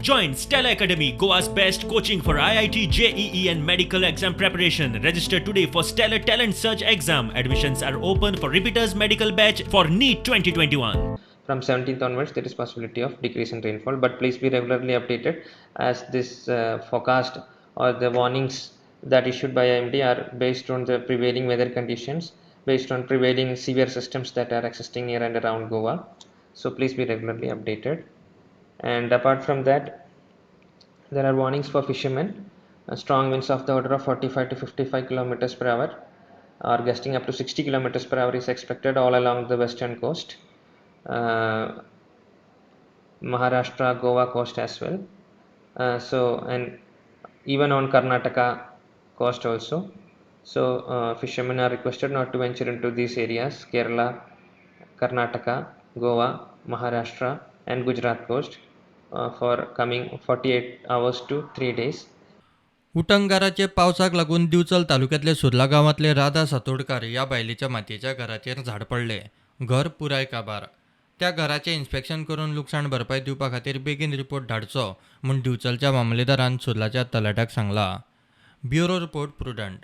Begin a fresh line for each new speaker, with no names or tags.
Join Stellar Academy, Goa's best coaching for IIT, JEE, and medical exam preparation. Register today for Stellar Talent Search exam. Admissions are open for repeaters medical batch for NEET 2021.
From 17th onwards, there is possibility of decrease in rainfall, but please be regularly updated as this forecast or the warnings that issued by IMD are based on the prevailing weather conditions, based on prevailing severe systems that are existing near and around Goa. So please be regularly updated. And apart from that, there are warnings for fishermen. Strong winds of the order of 45 to 55 kilometers per hour or gusting up to 60 kilometers per hour is expected all along the western coast, Maharashtra, Goa coast as well. And even on Karnataka coast also. So fishermen are requested not to venture into these areas: Kerala, Karnataka, Goa, Maharashtra and Gujarat coast for coming 48 hours to 3 days.
उटंगाराचे पावसाक लागून दिवचल तालुक्यांतले सुर्ला गांवांतले राधा सातोडकार ह्या बायलेच्या मातयेच्या घराचेर झाड पडलें. घर पुराय काबार. त्या घराचें इन्स्पेक्शन करून लुकसाण भरपाय दिवपा खातीर बेगीन रिपोर्ट धाडचो म्हूण दिवचलच्या मामलेदारान सुर्लाच्या तलाट्याक सांगलां. Bureau report, Prudent.